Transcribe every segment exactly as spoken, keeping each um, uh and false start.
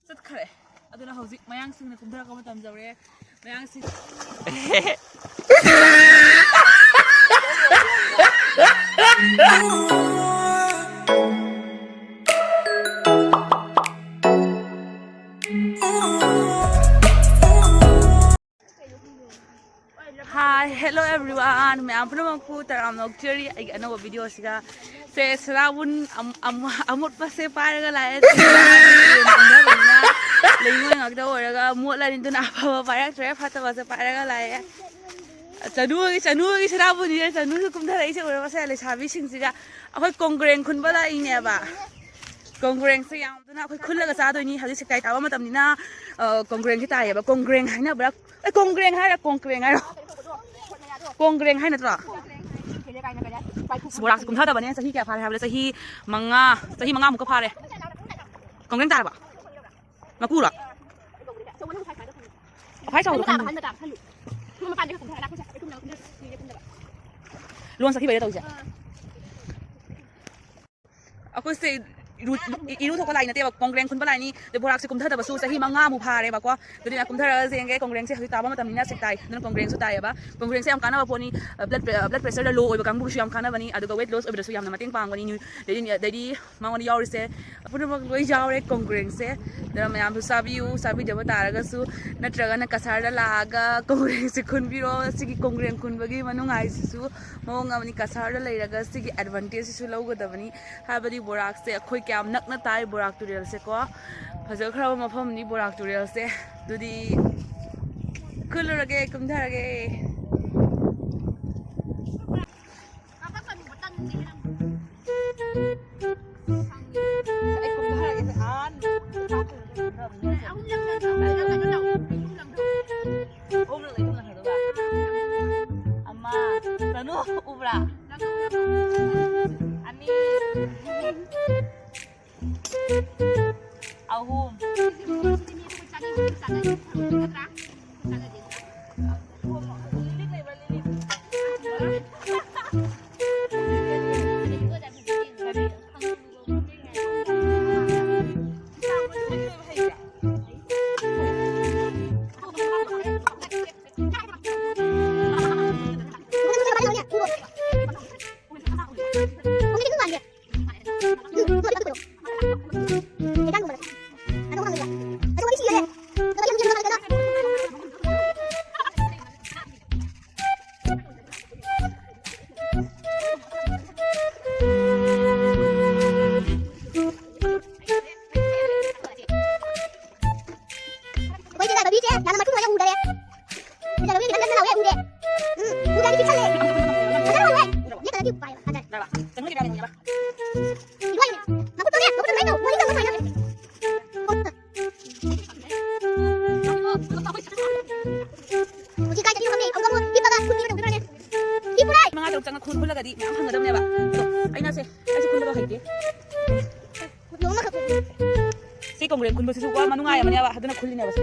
ꯆꯠꯈ꯭ꯔꯦ꯫ ꯑꯗꯨꯅ ꯍꯧꯖꯤꯛ ꯃꯌꯥꯡꯁꯤꯡꯅ ꯀꯨꯝꯊꯔꯛꯄ ꯃꯇꯝ ꯌꯧꯔꯦ꯫ ꯃꯌꯥꯡꯁꯤꯡ Hi, hello everyone. ꯃꯌꯥꯝ ꯄꯨꯝꯅꯃꯛꯄꯨ ꯇꯔꯥꯝꯅ ꯑꯣꯛꯆꯔꯤ ꯑꯩꯒꯤ ꯑꯅꯧꯕ ꯚꯤꯗꯤꯑꯣꯁꯤꯗ꯫ ꯁꯦ, ꯁꯅꯥꯕꯨꯟ ꯑꯃ-, ꯑꯃ-, ꯑꯃꯣꯠꯄꯁꯦ ꯄꯥꯏꯔꯒ ꯂꯥꯛꯑꯦ꯫ ꯂꯩꯉꯣꯏ ꯉꯥꯛꯇ ꯑꯣꯏꯔꯒ ꯃꯣꯠꯂꯅꯤ, ꯑꯗꯨꯅ ꯑꯐꯕ ꯄꯥꯏꯔꯛꯇ꯭ꯔꯦ, ꯐꯠꯇꯕꯁꯦ ꯄꯥꯏꯔꯒ ꯂꯥꯛꯑꯦ꯫ ꯆꯅꯨꯒꯤ, ꯆꯅꯨꯒꯤ ꯁꯅꯥꯕꯨꯟꯁꯤꯗ ꯆꯅꯨꯁꯨ ꯀꯨꯝꯊꯔꯛꯏꯁꯦ ꯎꯔꯕ? ꯁꯦ, ꯂꯩꯁꯥꯕꯤꯁꯤꯡꯁꯤꯒ ꯑꯩꯈꯣꯏ ꯀꯣꯡꯒ꯭ꯔꯦꯡ ꯈꯨꯟꯕ ꯂꯥꯛꯏꯅꯦꯕ꯫ ꯀꯣꯡꯒ꯭ꯔꯦꯡꯁꯦ ꯌꯥꯝꯗꯨꯅ ꯑꯩꯈꯣꯏ ꯈꯨꯜꯂꯒ ꯆꯥꯗꯣꯏꯅꯤ꯫ ꯍꯧꯖꯤꯛ ꯁꯦꯛꯇꯥꯏ ꯇꯥꯕ ꯃꯇꯝꯅꯤꯅ, ꯑ, ꯀꯣꯡꯒ꯭ꯔꯦꯡꯁꯦ ꯇꯥꯏꯌꯦꯕ꯫ ꯀꯣꯡꯒ꯭ꯔꯦꯡ ꯍꯥꯏꯅꯕ꯭ꯔꯥ? ꯑꯦ, ꯀꯣꯡꯒ꯭ꯔꯦꯡ ꯍꯥꯏꯔ ꯀꯣꯡꯀ꯭ꯔꯦꯡ ꯍꯥꯏꯔꯣ? ꯀꯣꯡꯒ꯭ꯔꯦꯡ ꯍꯥꯏ ꯅꯠꯇ꯭ꯔꯣ? ꯕꯣꯔꯥꯛꯁꯦ ꯀꯨꯝꯊꯗꯕꯅꯦ꯫ ꯆꯍꯤ ꯀꯌꯥ ꯐꯥꯔꯦ ꯍꯥꯏꯕꯗ? ꯆꯍꯤ ꯃꯉꯥ, ꯆꯍꯤ ꯃꯉꯥꯃꯨꯛꯀ ꯐꯥꯔꯦ꯫ ꯀꯣꯡꯒ꯭ꯔꯦꯡ ꯇꯥꯔꯕ? ꯃꯀꯨꯔꯣ? ꯈ꯭ꯋꯥꯏ ꯆꯥꯎꯕꯗꯣ ꯈꯪꯗꯦ꯫ ꯂꯣꯟ ꯆꯠꯈꯤꯕꯩꯔ ꯇꯧꯔꯤꯁꯦ? ꯑꯩꯈꯣꯏꯁꯦ ꯏꯔꯨ, ꯏꯔꯨ ꯊꯣꯛꯄ ꯂꯥꯏ ꯅꯠꯇꯦꯕ, ꯀꯣꯡꯒ꯭ꯔꯦꯡ ꯈꯨꯟꯕ ꯂꯥꯏꯅꯤ꯫ ꯑꯗꯩ ꯕꯣꯔꯥꯛꯁꯦ ꯀꯨꯝꯊꯗꯕꯁꯨ ꯆꯍꯤ ꯃꯉꯥꯃꯨꯛ ꯐꯥꯔꯦꯕꯀꯣ꯫ ꯑꯗꯨꯅ ꯀꯨꯝꯊꯔꯒ ꯌꯦꯡꯒꯦ꯫ ꯀꯣꯡꯒ꯭ꯔꯦꯡꯁꯦ ꯍꯧꯖꯤꯛ ꯇꯥꯕ ꯃꯇꯝꯅꯤꯅ ꯁꯦꯛꯇꯥꯏ, ꯑꯗꯨꯅ ꯀꯣꯡꯒ꯭ꯔꯦꯡꯁꯨ ꯇꯥꯏꯌꯦꯕ꯫ ꯀꯣꯡꯒ꯭ꯔꯦꯡꯁꯦ ꯌꯥꯝ ꯀꯥꯟꯅꯕ ꯄꯣꯠꯅꯤ꯫ ꯑ, blood pre-, ꯑ, blood pressure ꯗ low ꯑꯣꯏꯕ ꯀꯥꯡꯕꯨꯒꯤꯁꯨ ꯌꯥꯝ ꯀꯥꯟꯅꯕꯅꯤ, ꯑꯗꯨꯒ weight loss ꯑꯣꯏꯕꯗꯁꯨ ꯌꯥꯝꯅ ꯃꯇꯦꯡ ꯄꯥꯡꯕꯅꯤ꯫ ꯅ꯭ꯌꯨ-, ꯑꯗꯩꯗꯤ, ꯑꯗꯩꯗꯤ ꯃꯉꯣꯟꯗ ꯌꯥꯎꯔꯤꯁꯦ ꯄꯨꯝꯅꯃꯛ ꯂꯣꯏ ꯌꯥꯎꯔꯦ ꯀꯣꯡꯒ꯭ꯔꯦꯡꯁꯦ꯫ ꯑꯗꯨꯅ ꯃꯌꯥꯝꯁꯨ ꯆꯥꯕꯤꯌꯨ, ꯆꯥꯕꯤꯗꯕ ꯇꯥꯔꯒꯁꯨ, ꯅꯠꯇ꯭ꯔꯒꯅ ꯀꯁꯥꯔꯗ ꯂꯥꯛꯑꯒ ꯀꯣꯡꯒ꯭ꯔꯦꯡꯁꯦ ꯈꯨꯟꯕꯤꯔꯣ꯫ ꯁꯤꯒꯤ ꯀꯣꯡꯒ꯭ꯔꯦꯡ ꯈꯨꯟꯕꯒꯤ ꯃꯅꯨꯡ ꯍꯥꯏꯁꯤꯁꯨ ꯃꯑꯣꯡ ꯑꯃꯅꯤ꯫ ꯀꯁꯥꯔꯗ ꯂꯩꯔꯒ ꯁꯤꯒꯤ advantage ꯁꯤꯁꯨ ꯂꯧꯒꯗꯕꯅꯤ꯫ ꯍꯥꯏꯕꯗꯤ ꯕꯣꯔꯥꯛꯁꯦ ꯑꯩꯈꯣꯏ ꯀꯌꯥꯝ ꯅꯛꯅ ꯇꯥꯏ, ꯕꯣꯔꯥꯛ ꯇꯨꯔꯦꯜꯁꯦꯀꯣ꯫ ꯐꯖꯈ꯭ꯔꯕ ꯃꯐꯝꯅꯤ ꯕꯣꯔꯥꯛ ꯇꯨꯔꯦꯜꯁꯦ꯫ ꯑꯗꯨꯗꯤ ꯈꯨꯜꯂꯨꯔꯒꯦ, ꯀꯨꯝꯊꯔꯒꯦ꯫ ꯑꯩ ꯀꯨꯝꯊꯔꯒꯦ, ꯁꯦ, ꯑꯥ, ꯑꯍꯨꯝꯂꯛ ꯂꯩ, ꯑꯍꯨꯝꯂꯛ ꯂꯩ꯫ ꯑꯃ, ꯆꯅꯨ, ꯎꯕ꯭ꯔꯥ? ꯑꯅꯤ, ꯑꯍꯨꯝ꯫ ꯂꯤꯂꯤ ꯂꯩꯕ꯭ꯔꯥ, ꯂꯤꯂꯤ? ꯀꯩꯀꯥꯟꯒꯨꯝꯕꯗ꯫ ꯑꯗꯨꯒ ꯍꯪꯉꯤꯕ꯫ ꯑꯗꯨꯒ ꯋꯥꯔꯤ ꯁꯤꯔꯦ꯫ ꯑꯗꯨꯒ ꯌꯥꯝ ꯌꯥꯝ ꯅꯨꯡꯉꯥꯏꯇꯅ꯫ ꯑꯩꯈꯣꯏ ꯆꯦ ꯖꯥꯏꯐꯕꯤꯁꯦ ꯌꯥꯝꯅ ꯃꯊꯤ ꯃꯌꯥꯝ ꯎꯗꯔꯦ꯫ ꯆꯦ ꯖꯥꯏꯐꯕꯤ ꯀꯟꯅ ꯂꯥꯎꯋꯦ ꯎꯗꯦ꯫ ꯎꯝ, ꯎꯗ꯭ꯔꯗꯤ ꯄꯤꯛꯁꯜꯂꯦ꯫ ꯐꯖꯅ ꯎꯔꯦ꯫ ꯂꯦꯞꯇꯅꯗꯤ ꯎ ꯄꯥꯏꯕ꯫ ꯐꯖꯔꯦ꯫ ꯂꯥꯛꯑꯣ꯫ ꯆꯪꯉꯛꯏꯔꯥ ꯌꯦꯡꯉꯣꯕ꯫ ꯏꯕꯥꯅꯤ꯫ ꯃꯈꯨꯠꯇꯣꯅꯦ, ꯃꯈꯨꯠꯇꯣ ꯀꯃꯥꯏꯅ ꯇꯧ? ꯃꯣꯏꯗꯤ ꯇꯧꯕ ꯁꯨꯃꯥꯏꯅ꯫ ꯍꯧꯖꯤꯛ ꯀꯥꯏ ꯆꯠꯂꯤꯅꯣ ꯈꯪꯗꯦ꯫ ꯑꯃꯨꯛ ꯑꯃꯨꯛ ꯍꯤꯞꯄꯒ ꯈꯨꯟ ꯃꯤꯒ ꯇꯧꯗꯣꯏꯔꯅꯦ꯫ ꯍꯤꯞꯄꯨꯔꯦ꯫ ꯃꯉꯥ ꯇꯔꯨꯛ ꯆꯪꯉ ꯈꯨꯟ ꯈꯨꯜꯂꯒꯗꯤ ꯃꯌꯥꯝ ꯐꯪꯒꯗꯕꯅꯦꯕ꯫ ꯑꯗꯣ ꯑꯩꯅ ꯁꯦ, ꯑꯩꯁꯨ ꯈꯨꯟꯕꯗꯣ ꯍꯩꯇꯦ꯫ ꯅꯣꯡꯃꯈꯛ ꯈꯨꯟ꯫ ꯁꯤ ꯀꯣꯡꯒ꯭ꯔꯦꯡ ꯈꯨꯟꯕꯁꯤꯁꯨ ꯋꯥ ꯅꯨꯡꯉꯥꯏ ꯑꯃꯅꯦꯕ, ꯑꯗꯨꯅ ꯈꯨꯜꯂꯤꯅꯦꯕ ꯁꯦ꯫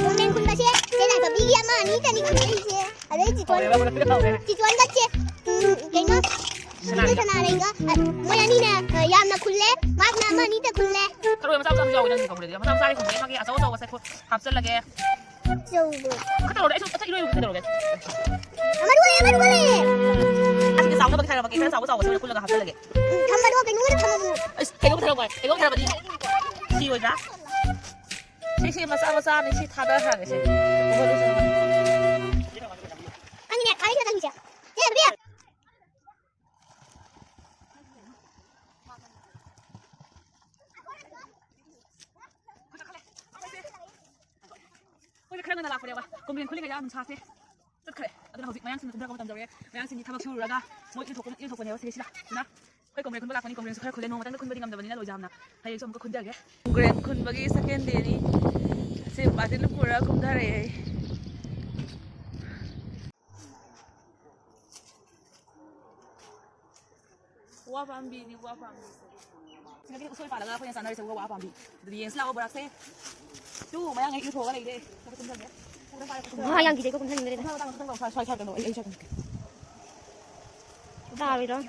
ꯀꯣꯡꯒ꯭ꯔꯦꯡ ꯈꯨꯟꯕꯁꯦ ꯆꯦ ꯖꯥꯏꯐꯕꯤꯒꯤ ꯑꯃ ꯑꯅꯤꯇꯅꯤ ꯈꯨꯜꯂꯛꯏꯁꯦ꯫ ꯑꯗꯩ ꯆꯤꯆꯣꯟ, ꯆꯤꯆꯣꯟꯒ ꯆꯦ, ꯎꯝ, ꯀꯩꯅꯣ, ꯁꯅꯥꯔꯩꯒ꯫ ꯁꯅꯥꯔꯩꯒ, ꯑ, ꯃꯣꯏ ꯑꯅꯤꯅ, ꯑ, ꯌꯥꯝꯅ ꯈꯨꯜꯂꯦ꯫ ꯃꯥꯁꯅ ꯑꯃ ꯑꯅꯤꯇ ꯈꯨꯜꯂꯦ꯫ ꯊꯔꯣꯏ ꯃꯆꯥ ꯃꯆꯥꯁꯨ ꯌꯥꯎꯋꯤ ꯅꯪꯒꯤ ꯀꯣꯡꯒ꯭ꯔꯦꯡꯗꯨꯗꯤ꯫ ꯃꯆꯥ ꯃꯆꯥꯗꯤ ꯈꯨꯟꯗꯦ, ꯃꯥꯒꯤ ꯑꯆꯧ ꯑꯆꯧꯕꯁꯦ ꯈꯨ-, ꯍꯥꯞꯆꯜꯂꯒꯦ꯫ ꯑꯆꯧꯕ꯫ ꯈꯔ ꯇꯧꯔꯛꯑꯣꯅꯦ, ꯑꯩꯁꯨ ꯑꯝꯇ ꯏꯔꯣꯏꯕ ꯀꯩꯗꯧꯔꯒꯦ? ꯑꯃ ꯂꯣꯏꯔꯦ, ꯑꯃ ꯂꯣꯏꯔꯦ꯫ ꯑꯁꯤꯗꯤ ꯆꯥꯎꯅꯕꯒꯤ ꯊꯥꯔꯝꯃꯒꯦ, ꯈꯔ ꯆꯥꯎꯕ ꯆꯥꯎꯕꯁꯦ ꯑꯣꯏꯅ ꯈꯨꯜꯂꯒ ꯍꯥꯞꯆꯜꯂꯒꯦ꯫ ꯎꯝ, ꯊꯝꯕꯗꯣ ꯀꯩꯅꯣꯝꯗ ꯊꯝꯃꯝꯃꯣ꯫ ꯑꯁ, ꯀꯩꯅꯣꯝ ꯊꯥꯔꯝꯃꯣ, ꯀꯩꯅꯣꯝ ꯊꯥꯔꯝꯃꯗꯤ ꯁꯤ ꯑꯣꯏꯗ꯭ꯔꯥ? ꯁꯤ, ꯁꯤ ꯃꯆꯥ ꯃꯆꯥꯅꯤ, ꯁꯤ ꯊꯥꯗꯈ꯭ꯔꯒꯦ, ꯁꯤ꯫ ꯈꯪꯉꯤꯅꯦ, ꯈꯥꯏ ꯁꯤꯗ ꯆꯪꯉꯤꯁꯦ꯫ ꯁꯦ, ꯕꯦꯕꯤ꯫ ꯑꯩꯈꯣꯏꯁꯦ ꯈꯔ ꯉꯟꯅ ꯂꯥꯛꯄꯅꯦꯕ, ꯀꯣꯡꯒ꯭ꯔꯦꯡ ꯈꯨꯜꯂꯤꯉꯩꯗ ꯅꯨꯡꯁꯥꯁꯦ ꯆꯠꯈ꯭ꯔꯦ꯫ ꯑꯗꯨꯅ ꯍꯧꯖꯤꯛ ꯃꯌꯥꯡꯁꯤꯡꯅ ꯀꯨꯝꯊꯔꯛꯄ ꯃꯇꯝ ꯌꯧꯔꯦ꯫ ꯃꯌꯥꯡꯁꯤꯡꯗꯤ ꯊꯕꯛ ꯁꯨꯔꯨꯔꯒ ꯃꯣꯏ ꯏꯔꯨꯊꯣꯛꯄ, ꯏꯔꯨꯊꯣꯛꯄꯅꯦꯕ ꯁꯤꯗꯩꯁꯤꯗ꯫ ꯑꯗꯨꯅ ꯑꯩꯈꯣꯏ ꯀꯣꯡꯒ꯭ꯔꯦꯡ ꯈꯨꯟꯕ ꯂꯥꯛꯄꯅꯤ, ꯀꯣꯡꯒ꯭ꯔꯦꯡꯁꯨ ꯈꯔ ꯈꯨꯜꯂꯦ꯫ ꯅꯣꯡꯃꯇꯪꯗ ꯈꯨꯟꯕꯗꯤ ꯉꯝꯗꯕꯅꯤꯅ ꯂꯣꯏꯖꯥꯝꯅ꯫ ꯍꯌꯦꯡꯁꯨ ꯑꯃꯨꯛꯀ ꯈꯨꯟꯊꯒꯦ꯫ ꯀꯣꯡꯒ꯭ꯔꯦꯡ ꯈꯨꯟꯕꯒꯤ second dayꯅꯤ꯫ ꯁꯤ ꯕꯥꯇꯤꯟ ꯄꯨꯔꯒ ꯀꯨꯝꯊꯔꯛꯑꯦ ꯑꯩ꯫ ꯋꯥ ꯄꯥꯝꯕꯤꯅꯤ, ꯋꯥ ꯄꯥꯝꯕꯤ꯫ ꯁꯤꯗꯒꯤ ꯎꯁꯣꯏ ꯄꯥꯜꯂꯒ ꯑꯩꯈꯣꯏꯅ ꯆꯥꯅꯔꯤꯁꯦ ꯋꯥ ꯄꯥꯝꯕꯤ꯫ ꯑꯗꯨꯗꯤ ꯌꯦꯡꯁꯤ ꯂꯥꯛꯑꯣ ꯕꯣꯔꯥꯛꯁꯦ꯫ ꯇꯨ, ꯃꯌꯥꯡ ꯍꯦꯛ ꯏꯔꯨꯊꯣꯛꯑꯒ ꯂꯩꯔꯦ꯫ ꯁ꯭ꯋꯥꯏꯗ ꯀꯨꯝꯊꯒꯦ꯫ ꯁ꯭ꯋꯥꯏꯗ ꯄꯥꯏꯔꯒ ꯋꯥ ꯌꯥꯝ ꯀꯤꯖꯩꯀꯣ, ꯀꯨꯝꯊꯅꯤꯡꯗ꯭ꯔꯦꯗ꯫ ꯃꯊꯪ ꯃꯊꯪ ꯃꯊꯪ ꯁ꯭ꯋꯥꯏ, ꯁ꯭ꯋꯥꯏ ꯀꯩꯅꯣ, ꯑꯩ, ꯑꯩ ꯁ꯭ꯋꯥꯏ ꯀꯨꯝꯊꯒꯦ꯫ ꯇꯥꯔꯣꯏꯗ꯭ꯔꯣ?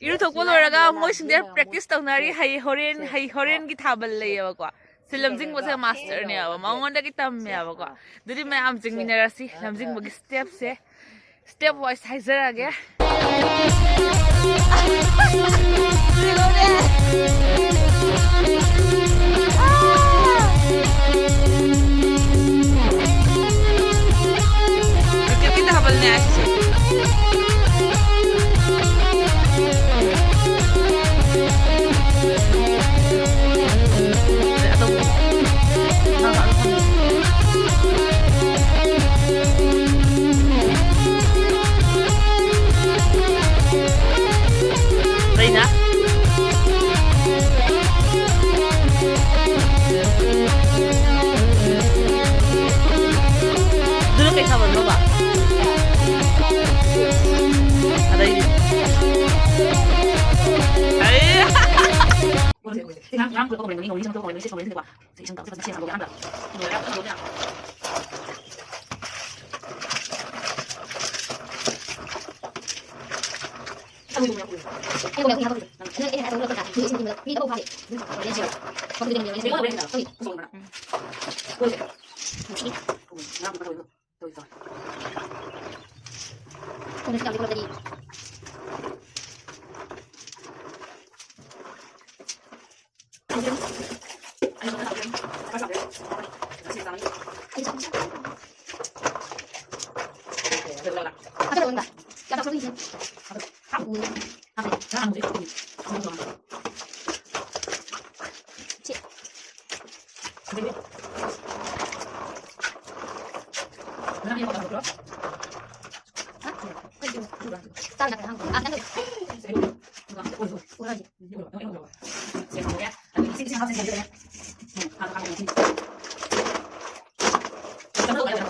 ꯏꯔꯨꯊꯣꯛꯄ ꯂꯣꯏꯔꯒ ꯃꯣꯏꯁꯤꯡꯁꯦ practice ꯇꯧꯅꯔꯤ꯫ ꯍꯩ ꯍꯣꯔꯦꯟ, ꯍꯩ ꯍꯣꯔꯦꯟꯒꯤ ꯊꯥꯕꯜ ꯂꯩꯌꯦꯕꯀꯣ꯫ ꯁꯤ ꯂꯝꯖꯤꯡꯕꯁꯦ masterꯅꯦꯕ, ꯃꯉꯣꯟꯗꯒꯤ ꯇꯝꯃꯦꯕꯀꯣ꯫ ꯑꯗꯨꯗꯤ ꯃꯌꯥꯝ ꯆꯤꯡꯃꯤꯟꯅꯔꯁꯤ ꯂꯝꯖꯤꯡꯕꯒꯤ stepꯁꯦ꯫ Step wise ꯍꯥꯏꯖꯔꯛꯑꯒꯦ꯫ ꯀ꯭ꯔꯤꯀꯦꯠꯀꯤ ꯊꯥꯕꯜꯅꯦ ꯍꯥꯏꯁꯤꯁꯨ꯫ ꯀꯩꯅ? ꯑꯗꯨꯅ ꯀꯩ ꯊꯥꯕꯜꯅꯣꯕ? ꯑꯗꯩꯗꯤ? ꯑꯩ! ꯉꯔꯥꯡ, ꯉꯔꯥꯡ ꯄꯨꯂꯞ ꯇꯧꯔꯝꯒꯅꯤ, ꯅꯣꯡ ꯅꯤꯅꯤ ꯆꯪꯕꯗ ꯇꯧꯔꯝꯒꯅꯤ, ꯁꯤ ꯇꯧꯔꯝꯒꯅꯤ, ꯁꯤ ꯇꯧꯔꯝꯒꯅꯤ꯫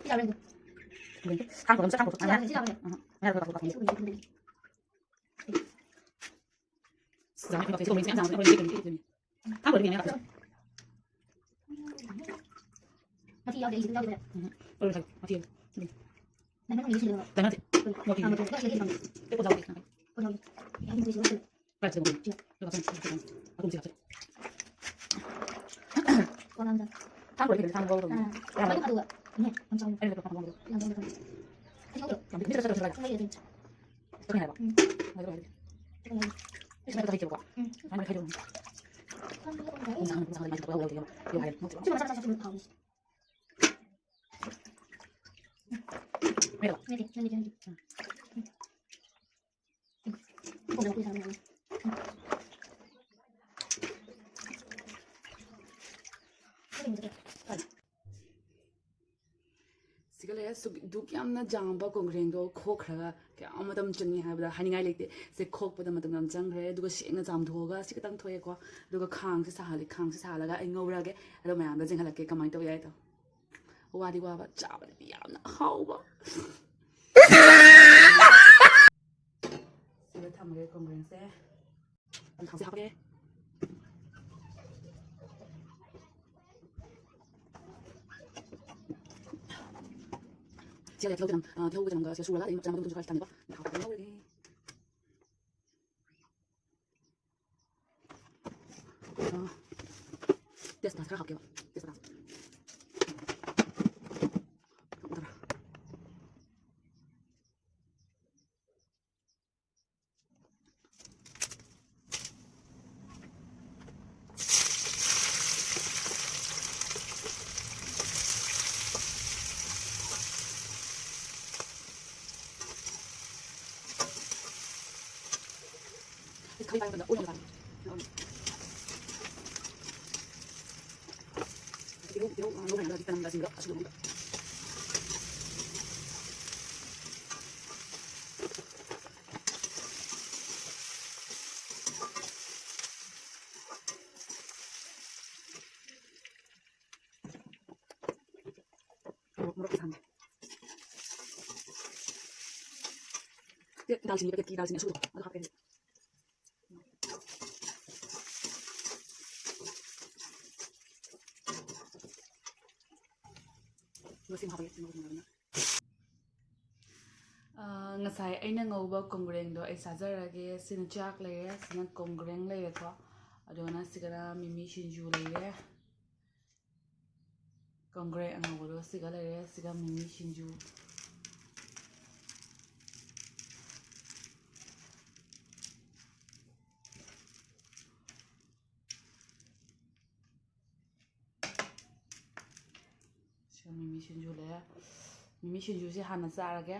ꯁꯤ ꯌꯥꯕ꯭ꯔꯥ ꯌꯦꯡꯒꯦ꯫ ꯊꯥꯡ ꯄꯨꯔꯛꯑꯝꯁꯦ, ꯊꯥꯡ ꯄꯨꯔꯛꯑꯝꯁꯦ꯫ ꯁꯤ ꯌꯥꯕ꯭ꯔꯥ, ꯁꯤ ꯌꯥꯕ꯭ꯔꯥ? ꯑ, ꯉꯥꯏꯈꯣ, ꯉꯥꯏꯈꯣ, ꯉꯥꯏꯈꯣ꯫ ꯁꯤ ꯌꯥꯕ꯭ꯔꯥ? ꯁꯤ ꯌꯥꯕ꯭ꯔꯥ? ꯁꯤ ꯌꯥꯕ꯭ꯔꯥ? ꯁꯤ ꯌꯥꯕ꯭ꯔꯥ? ꯊꯥꯡ ꯄꯨꯔꯛꯑꯝꯁꯦ꯫ ꯃꯊꯤ ꯌꯥꯎꯗꯦ, ꯑꯩ ꯁꯤꯗ ꯌꯥꯎꯗꯦ꯫ ꯎꯝ, ꯂꯣꯏꯔꯦ, ꯉꯁꯥꯏ ꯃꯊꯤ ꯌꯥꯎꯗꯦ꯫ ꯅꯪ ꯃꯅꯨꯡꯗ ꯁꯤꯜꯂꯣ꯫ ꯇꯥꯏꯃꯔꯁꯦ꯫ ꯃꯣꯔꯣꯛꯀꯤ ꯇꯥꯃꯣ ꯃꯣꯔꯣꯛ꯫ ꯅꯪ ꯁꯤꯗ ꯌꯦꯡꯉꯣ꯫ ꯑꯩ ꯄꯣꯠ ꯌꯥꯎꯗꯦ꯫ ꯄꯣꯠ ꯌꯥꯎꯗꯦ꯫ ꯑꯩ ꯃꯅꯨꯡꯗ ꯁꯤꯜꯂꯣ꯫ ꯀꯥꯏ ꯆꯠꯂꯤꯅꯣ? ꯁꯤꯗ꯫ ꯂꯨꯄꯥ ꯆꯥꯝ, ꯂꯨꯄꯥ ꯆꯥꯝ꯫ ꯑꯍꯨꯝꯁꯦ ꯍꯥꯞꯆꯜꯂꯣ꯫ ꯄꯣꯠ ꯌꯥꯎꯗꯦ꯫ ꯊꯥꯡ ꯂꯣꯏꯔꯦ, ꯊꯥꯡ ꯂꯧꯔꯒ꯫ ꯑꯥ꯫ ꯌꯥꯝ ꯃꯅꯨꯡ ꯊꯥꯗꯣꯛꯑꯣ꯫ ꯏꯅꯦ, ꯌꯥꯝ ꯆꯥꯎꯅ꯫ ꯑꯩꯅ ꯂꯧꯔꯒ ꯊꯥꯡ ꯂꯧꯔꯒ꯫ ꯌꯥꯝ ꯆꯥꯎꯅ ꯊꯥꯡ꯫ ꯑꯩ ꯌꯥꯎꯗꯦ꯫ ꯌꯥꯝ ꯃꯤꯁ ꯆꯠꯂꯒ ꯆꯠꯂꯒ꯫ ꯊꯥꯡ ꯂꯩꯔꯗꯤ꯫ ꯆꯠꯄ ꯌꯥꯏꯕ? ꯎꯝ꯫ ꯉꯥꯏꯈꯣ, ꯉꯥꯏꯈꯣ꯫ ꯆꯠꯄ ꯌꯥꯏꯕ꯫ ꯏꯁ, ꯃꯊꯛꯇ ꯍꯩꯇꯦꯕꯀꯣ꯫ ꯎꯝ꯫ ꯁꯨꯃꯥꯏꯅ ꯈꯥꯏꯗꯣꯛꯑꯣ꯫ ꯊꯥꯡ ꯂꯩꯔꯗꯤ꯫ ꯏꯟꯁꯥꯡ, ꯏꯟꯁꯥꯡ ꯑꯗꯨꯃꯥꯏꯅ ꯇꯧꯔꯒ ꯌꯥꯎꯗꯦ, ꯌꯥꯎ-, ꯌꯥꯎ ꯍꯥꯏꯔꯦ꯫ ꯁꯤ ꯃꯆꯥ ꯃꯆꯥ ꯆꯥꯁꯤꯜꯂꯨ ꯍꯥꯎꯕꯅꯤ꯫ ꯃꯦꯠꯂꯕ? ꯅꯠꯇꯦ, ꯅꯪꯒꯤꯗꯤ ꯅꯪꯒꯤ꯫ ꯎꯝ꯫ ꯎꯝ꯫ ꯀꯣꯟꯅ ꯂꯧꯕꯤꯔꯣ, ꯍꯥꯏꯕꯅꯤ꯫ ꯎꯝ꯫ ꯀꯔꯤ ꯃꯨꯟꯗ꯭ꯔꯦ? ꯀꯔꯤ? ꯑꯁꯨꯛ ꯗꯨꯛ ꯌꯥꯝꯅ ꯌꯥꯝꯕ ꯀꯣꯡꯒ꯭ꯔꯦꯡꯗꯣ ꯈꯣꯛꯈ꯭ꯔꯒ ꯀꯌꯥꯝ ꯃꯇꯝ ꯆꯪꯉꯤ ꯍꯥꯏꯕꯗ ꯍꯥꯏꯅꯤꯡꯉꯥꯏ ꯂꯩꯇꯦ꯫ ꯁꯦ ꯈꯣꯛꯄꯗ ꯃꯇꯝ ꯌꯥꯝ ꯆꯪꯈ꯭ꯔꯦ꯫ ꯑꯗꯨꯒ ꯁꯦꯡꯅ ꯆꯥꯝꯊꯣꯛꯑꯒ ꯁꯤ ꯈꯤꯇꯪ ꯊꯣꯛꯑꯦꯀꯣ꯫ ꯑꯗꯨꯒ ꯈꯥꯡꯁꯦ ꯁꯥꯍꯜꯂꯤ꯫ ꯈꯥꯡꯁꯦ ꯁꯥꯍꯜꯂꯒ ꯑꯩ ꯉꯧꯔꯒꯦ꯫ ꯑꯗꯣ ꯃꯌꯥꯝꯗ ꯆꯦꯟꯍꯜꯂꯛꯀꯦ ꯀꯃꯥꯏꯅ ꯇꯧꯏ ꯍꯥꯏꯗꯣ꯫ ꯋꯥꯗꯤ ꯋꯥꯕ, ꯆꯥꯕꯗꯗꯤ ꯌꯥꯝꯅ ꯍꯥꯎꯕ꯫ ꯁꯤꯗ ꯊꯝꯃꯒꯦ ꯀꯣꯡꯒ꯭ꯔꯦꯡꯁꯦ꯫ ꯊꯥꯎꯁꯦ ꯍꯥꯞꯄꯒꯦ꯫ ꯁꯤꯗ ꯇꯤꯜꯍꯧ ꯆꯅꯝ, ꯑ, ꯇꯤꯜꯍꯧꯒ ꯆꯅꯝꯒ ꯁꯤꯗ ꯁꯨꯔꯒ ꯑꯗꯩ ꯃꯆꯜ ꯃꯔꯨ ꯃꯔꯥꯡꯁꯨ ꯈꯔ ꯊꯝꯃꯦꯀꯣ꯫ ꯊꯥꯎ ꯈꯤꯇꯪ ꯉꯧꯔꯒꯦ꯫ ꯑ, ꯇꯦꯖꯄꯇꯥꯁꯦ ꯈꯔ ꯍꯥꯞꯀꯦꯕ꯫ ꯇꯦꯖꯄꯇꯥꯁꯦ꯫ ꯊꯝꯃꯣ ꯊꯝꯃꯣ꯫ ꯈꯥꯃꯦꯟ ꯄꯥꯏꯕ ꯃꯇꯝꯗ ꯑꯣꯏꯅ ꯆꯥꯅꯤꯡꯉꯤ꯫ ꯇꯤꯜꯍꯧ, ꯇꯤꯜꯍꯧ, ꯑ, ꯉꯧꯕ ꯍꯩꯅꯗ꯭ꯔꯗꯤ ꯆꯅꯝꯒ ꯁꯤꯡꯒ ꯑꯁꯨꯕ ꯉꯧꯕ꯫ ꯃꯣꯔꯣꯛ, ꯃꯣꯔꯣꯛ ꯁꯥꯍꯟꯒꯦ꯫ ꯁꯤ ꯗꯥꯜꯆꯤꯅꯤ packet ꯀꯤ ꯗꯥꯜꯆꯤꯅꯤ ꯑꯁꯨꯕꯗꯣ ꯑꯗꯨ ꯍꯥꯞꯀꯦ꯫ ꯃꯁꯤꯡ ꯍꯥꯞꯄꯒꯦ, ꯃꯣꯔꯣꯛ ꯃꯨꯟꯅꯕꯅ꯫ ꯑꯥ, ꯉꯁꯥꯏ ꯑꯩꯅ ꯉꯧꯕ ꯀꯣꯡꯒ꯭ꯔꯦꯡꯗꯣ ꯑꯩ ꯆꯥꯖꯔꯒꯦ꯫ ꯁꯤꯅ ꯆꯥꯛ ꯂꯩꯔꯦ, ꯁꯤꯅ ꯀꯣꯡꯒ꯭ꯔꯦꯡ ꯂꯩꯔꯦꯀꯣ꯫ ꯑꯗꯨꯒꯅ ꯁꯤꯒꯅ ꯃꯤꯃꯤ ꯁꯤꯡꯖꯨ ꯂꯩꯔꯦ꯫ ꯀꯣꯡꯒ꯭ꯔꯦꯡ ꯑꯉꯧꯕꯗꯣ ꯁꯤꯒ ꯂꯩꯔꯦ, ꯁꯤꯒ ꯃꯤꯃꯤ ꯁꯤꯡꯖꯨ꯫ ꯁꯤꯒ ꯃꯤꯃꯤ ꯁꯤꯡꯖꯨ ꯂꯩꯔꯦ꯫ ꯃꯤꯃꯤ ꯁꯤꯡꯖꯨꯁꯦ ꯍꯥꯟꯅ ꯆꯥꯔꯒꯦ꯫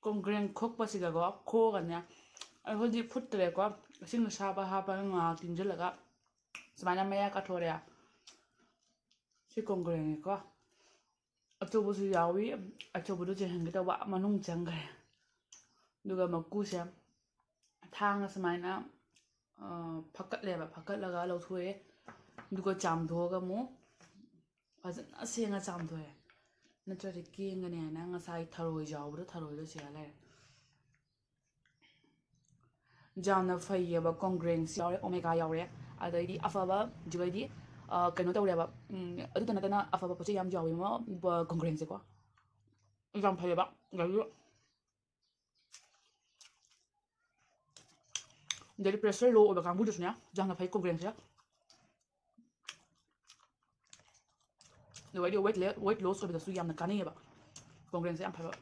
ꯀꯣꯡꯒ꯭ꯔꯦꯡ ꯈꯣꯛꯄꯁꯤꯗꯀꯣ, ꯈꯣꯛꯑꯒꯅꯦ, ꯑꯩꯈꯣꯏꯗꯤ ꯐꯨꯠꯇ꯭ꯔꯦꯀꯣ, ꯏꯁꯤꯡ ꯑꯁꯥꯕ ꯍꯥꯞꯄꯒ ꯉꯥꯏꯍꯥꯛ ꯇꯤꯡꯁꯤꯜꯂꯒ ꯁꯨꯃꯥꯏꯅ ꯃꯌꯥ ꯀꯥꯊꯣꯔꯛꯑꯦ꯫ ꯁꯤ ꯀꯣꯡꯒ꯭ꯔꯦꯡꯅꯤꯀꯣ꯫ ꯑꯆꯧꯕꯁꯨ ꯌꯥꯎꯏ, ꯑꯆꯧꯕꯗꯨ ꯆꯦꯟꯍꯟꯒꯦ ꯇꯧꯕ, ꯃꯅꯨꯡ ꯆꯪꯈ꯭ꯔꯦ꯫ ꯑꯗꯨꯒ ꯃꯀꯨꯁꯦ ꯊꯥꯡꯅ ꯁꯨꯃꯥꯏꯅ, ꯑ, ꯐꯛꯀꯠꯂꯦꯕ, ꯐꯛꯀꯠꯂꯒ ꯂꯧꯊꯣꯛꯑꯦ꯫ ꯑꯗꯨꯒ ꯆꯥꯝꯊꯣꯛꯑꯒ ꯑꯃꯨꯛ ꯐꯖꯅ ꯁꯦꯡꯅ ꯆꯥꯝꯊꯣꯛꯑꯦ, ꯅꯠꯇ꯭ꯔꯗꯤ ꯀꯦꯡꯒꯅꯤ ꯍꯥꯏꯅ ꯉꯁꯥꯏ ꯊꯔꯣꯏ ꯌꯥꯎꯕꯗꯣ, ꯊꯔꯣꯏꯗꯣ ꯁꯤꯔ ꯂꯩꯔꯦ꯫ ꯌꯥꯝꯅ ꯐꯩꯌꯦꯕ, ꯀꯣꯡꯒ꯭ꯔꯦꯡꯁ ꯌꯥꯎꯔꯦ, ꯑꯣꯃꯦꯒꯥ ꯌꯥꯎꯔꯦ, ꯑꯗꯩꯗꯤ ꯑꯐꯕ, ꯑꯗꯨꯗꯩꯗꯤ, ꯑ, ꯀꯩꯅꯣ ꯇꯧꯔꯦꯕ, ꯎꯝ, ꯑꯗꯨꯇ ꯅꯠꯇꯅ ꯑꯐꯕ ꯄꯣꯠ ꯆꯩ ꯌꯥꯝ ꯌꯥꯎꯋꯦ ꯃ-, ꯕ-, ꯀꯣꯡꯒ꯭ꯔꯦꯡꯁꯦꯀꯣ꯫ ꯌꯥꯝ ꯐꯩꯌꯦꯕ꯫ ꯑꯗꯒꯤ ꯑꯗꯩꯗꯤ pressure low ꯑꯣꯏꯕ ꯀꯥꯡꯕꯨꯗꯨꯁꯨꯅꯦ ꯌꯥꯝꯅ ꯐꯩ ꯀꯣꯡꯒ꯭ꯔꯦꯡꯁꯦ꯫ ꯑꯗꯨꯒ ꯑꯩꯗꯤ weight le-, weight loss ꯑꯣꯏꯕꯗꯁꯨ ꯌꯥꯝꯅ ꯀꯥꯟꯅꯩꯌꯦꯕ ꯀꯣꯡꯒ꯭ꯔꯦꯡꯁꯦ, ꯌꯥꯝ ꯐꯕ꯫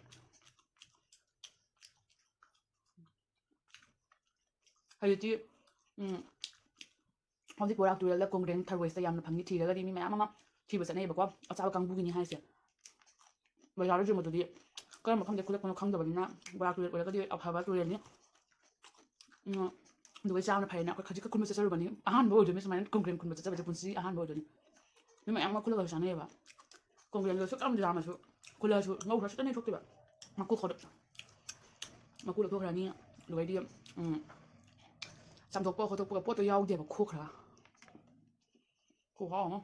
ꯍꯧꯖꯤꯛꯇꯤ, ꯎꯝ, ꯍꯧꯖꯤꯛ ꯕꯣꯔꯥꯛ ꯇꯨꯔꯦꯜꯗ ꯀꯣꯡꯒ꯭ꯔꯦꯡ ꯊꯔꯣꯏꯁꯦ ꯌꯥꯝꯅ ꯐꯪꯉꯤ, ꯊꯤꯔꯒꯗꯤ ꯃꯤ ꯃꯌꯥꯝ ꯑꯃ ꯊꯤꯕ ꯆꯠꯅꯩꯌꯦꯕꯀꯣ, ꯑꯆꯥꯕ ꯀꯥꯡꯕꯨꯒꯤꯅꯤ ꯍꯥꯏꯁꯦ꯫ ꯕꯖꯥꯔꯗ ꯌꯣꯟꯕꯗꯨꯗꯤ ꯀꯔꯝꯕ ꯃꯐꯝꯗ ꯈꯨꯜꯂꯛꯄꯅꯣ ꯈꯪꯗꯕꯅꯤꯅ, ꯕꯣꯔꯥꯛ ꯇꯨꯔꯦꯜ ꯑꯣꯏꯔꯒꯗꯤ ꯑꯐꯕ ꯇꯨꯔꯦꯜꯅꯤ꯫ ꯎꯝ, ꯑꯗꯨꯒ ꯆꯥꯕꯅ ꯐꯩꯌꯦꯅ ꯑꯩꯈꯣꯏ ꯈꯖꯤꯛꯈꯛ ꯈꯨꯟꯕ ꯆꯠꯆꯔꯨꯕꯅꯤ꯫ ꯑꯍꯥꯟꯕ ꯑꯣꯏꯗꯣꯏꯅꯤ ꯁꯨꯃꯥꯏꯅ ꯀꯣꯡꯒ꯭ꯔꯦꯡ ꯈꯨꯟꯕ ꯆꯠꯆꯕꯁꯦ ꯄꯨꯟꯁꯤ ꯑꯍꯥꯟꯕ ꯑꯣꯏꯗꯣꯏꯅꯤ꯫ ꯃꯤ ꯃꯌꯥꯝ ꯑꯃ ꯈꯨꯜꯂꯒꯁꯨ ꯆꯥꯅꯩꯌꯦꯕ꯫ ꯀꯣꯡꯒ꯭ꯔꯦꯡꯗꯣ ꯁꯨꯛ ꯌꯥꯝ ꯌꯥꯝꯃꯁꯨ ꯈꯨꯜꯂꯁꯨ ꯉꯧꯈ꯭ꯔꯁꯨ ꯈꯤꯇꯪ ꯊꯣꯛꯇꯣꯏꯕ꯫ ꯃꯀꯨ ꯈꯣꯗꯣ-, ꯃꯀꯨ ꯂꯧꯊꯣꯛꯈ꯭ꯔꯅꯤ꯫ ꯑꯗꯨꯒꯩꯗꯤ, ꯎꯝ, ꯆꯥꯝꯊꯣꯛꯄ ꯈꯣꯠꯇꯣꯛꯄꯒ ꯄꯣꯠꯇꯣ ꯌꯥꯎꯗꯦꯕ, ꯈꯣꯛꯈ꯭ꯔꯒ꯫ ꯈꯨꯍꯥꯎ ꯑꯃ꯫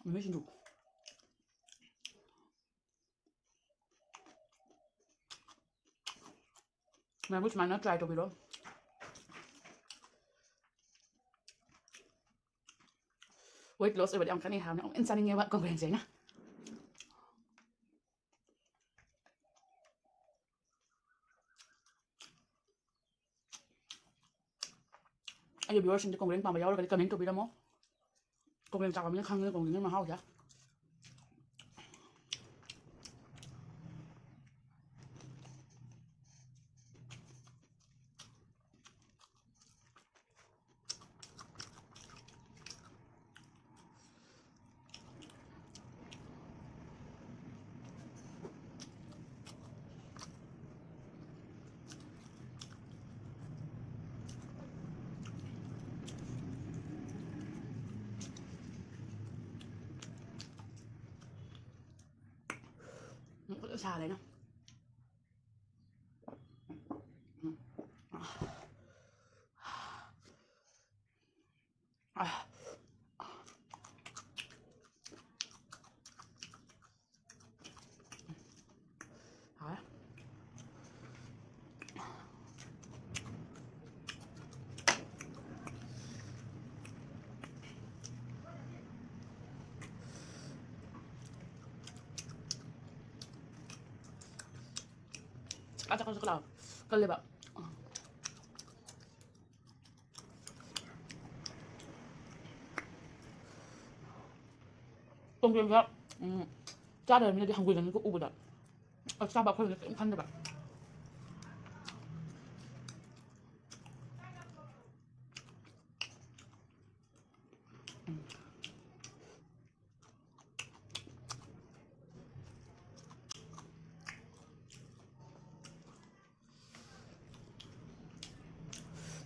ꯃꯤꯃꯤ ꯁꯤꯡꯖꯨ꯫ ꯃꯌꯥꯝꯕꯨ ꯁꯨꯃꯥꯏꯅ try ꯇꯧꯕꯤꯔꯣ꯫ Weight loss ꯑꯣꯏꯕꯗꯤ ꯌꯥꯝ ꯀꯥꯟꯅꯩ ꯍꯥꯏꯕꯅꯤ, ꯑꯃꯨꯛ ꯍꯦꯟꯅ ꯆꯥꯅꯤꯡꯉꯦꯕ ꯀꯣꯡꯒ꯭ꯔꯦꯡꯁꯦ ꯑꯩꯅ꯫ ꯑꯩꯒꯤ viewerꯁꯤꯡꯗ ꯀꯣꯡꯒ꯭ꯔꯦꯡ ꯄꯥꯝꯕ ꯌꯥꯎꯔꯒꯗꯤ comment ꯇꯧꯕꯤꯔꯝꯃꯣ꯫ ꯀꯣꯡꯒ꯭ꯔꯦꯡ ꯆꯥꯕ ꯃꯤꯅ ꯈꯪꯉꯦ ꯀꯣꯡꯒ꯭ꯔꯦꯡꯒꯤ ꯃꯍꯥꯎꯁꯦ꯫ ꯁꯥꯔꯦꯅ꯫ ꯍꯥꯎꯋꯦ꯫ ꯆꯀꯥ ꯆꯀꯥ ꯆꯀꯥ ꯂꯥꯎ꯫ ꯀꯜꯂꯦꯕ꯫ ꯇꯣꯡꯖꯦꯜꯗ, ꯎꯝ, ꯆꯥꯗꯕ ꯃꯤꯅꯗꯤ ꯍꯪꯒꯣꯏꯗꯅꯤꯀꯣ ꯎꯕꯗ꯫ ꯑ, ꯆꯥꯕ ꯑꯩꯈꯣꯏꯅ ꯀꯔꯤꯝ ꯈꯟꯗꯕ꯫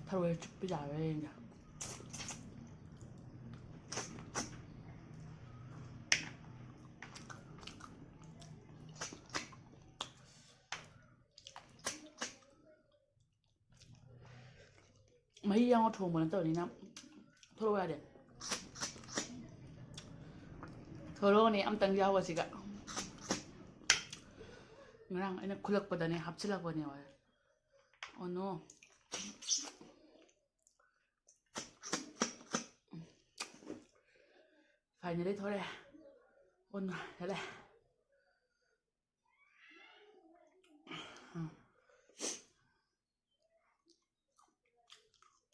ꯊꯔꯣꯏ ꯆꯨꯞꯄ ꯌꯥꯔꯣꯏ ꯌꯦꯡꯒꯦ꯫ ꯃꯍꯤ ꯌꯥꯎꯅ ꯊꯣꯡꯕ ꯅꯠꯇꯕꯅꯤꯅ ꯊꯣꯛꯂꯛꯑꯣ ꯌꯥꯗꯦ꯫ ꯊꯣꯛꯂꯛꯑꯣꯅꯦ ꯑꯝꯇꯪ ꯌꯥꯎꯕꯁꯤꯒ꯫ ꯉꯔꯥꯡ ꯑꯩꯅ ꯈꯨꯜꯂꯛꯄꯗꯅꯦ ꯍꯥꯞꯆꯤꯜꯂꯛꯄꯅꯦꯕ꯫ ꯑꯣ ꯅꯣ꯫ ꯐꯥꯏꯅꯦꯜꯂꯤ ꯊꯣꯛꯂꯛꯑꯦ꯫ ꯑꯣ ꯅꯣ ꯍꯦꯜꯂꯦ꯫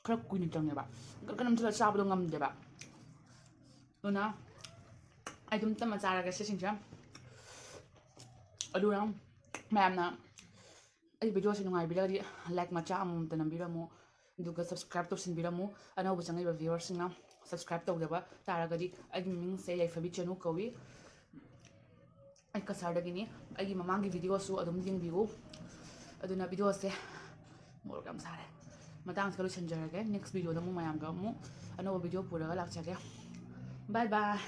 ꯈꯔ ꯀꯨꯏꯅ ꯆꯪꯉꯦꯕ꯫ ꯒꯠ ꯒꯠ ꯅꯝꯁꯤꯜꯂ ꯆꯥꯕꯗꯣ ꯉꯝꯗꯦꯕ꯫ ꯑꯗꯨꯅ ꯑꯩ ꯑꯗꯨꯝ ꯇꯞꯅ ꯆꯥꯔꯒꯦ ꯁꯤꯁꯤꯡꯁꯦ꯫ ꯑꯗꯨꯅ ꯃꯌꯥꯝꯅ ꯑꯩ ꯚꯤꯗꯤꯑꯣꯁꯦ ꯅꯨꯡꯉꯥꯏꯕꯤꯔꯒꯗꯤ like ꯃꯆꯥ ꯑꯃꯃꯝꯇ ꯅꯝꯕꯤꯔꯝꯃꯨ꯫ ꯑꯗꯨꯒ subscribe ꯇꯧꯁꯤꯟꯕꯤꯔꯝꯃꯨ꯫ ꯑꯅꯧꯕ ꯆꯪꯉꯛꯏꯕ viewerꯁꯤꯡꯅ subscribe ꯇꯧꯗꯕ ꯇꯥꯔꯒꯗꯤ ꯑꯩꯒꯤ ꯃꯃꯤꯡꯁꯦ ꯌꯥꯏꯐꯕꯤ ꯆꯅꯨ ꯀꯧꯏ꯫ ꯑꯩ ꯀꯁꯥꯔꯗꯒꯤꯅꯤ꯫ ꯑꯩꯒꯤ ꯃꯃꯥꯡꯒꯤ ꯚꯤꯗꯤꯑꯣꯁꯨ ꯑꯗꯨꯝ ꯌꯦꯡꯕꯤꯌꯨ꯫ ꯑꯗꯨꯅ ꯚꯤꯗꯤꯑꯣꯁꯦ ꯃꯣꯔꯣꯛ ꯌꯥꯝ ꯁꯥꯔꯦ꯫ ꯃꯇꯥꯡꯁꯤꯗ ꯂꯣꯏꯁꯤꯟꯖꯔꯒꯦ꯫ Next ꯚꯤꯗꯤꯑꯣꯗ ꯑꯃꯨꯛ ꯃꯌꯥꯝꯒ ꯑꯃꯨꯛ ꯑꯅꯧꯕ ꯚꯤꯗꯤꯑꯣ ꯄꯨꯔꯒ ꯂꯥꯛꯆꯒꯦ꯫ Bye bye꯫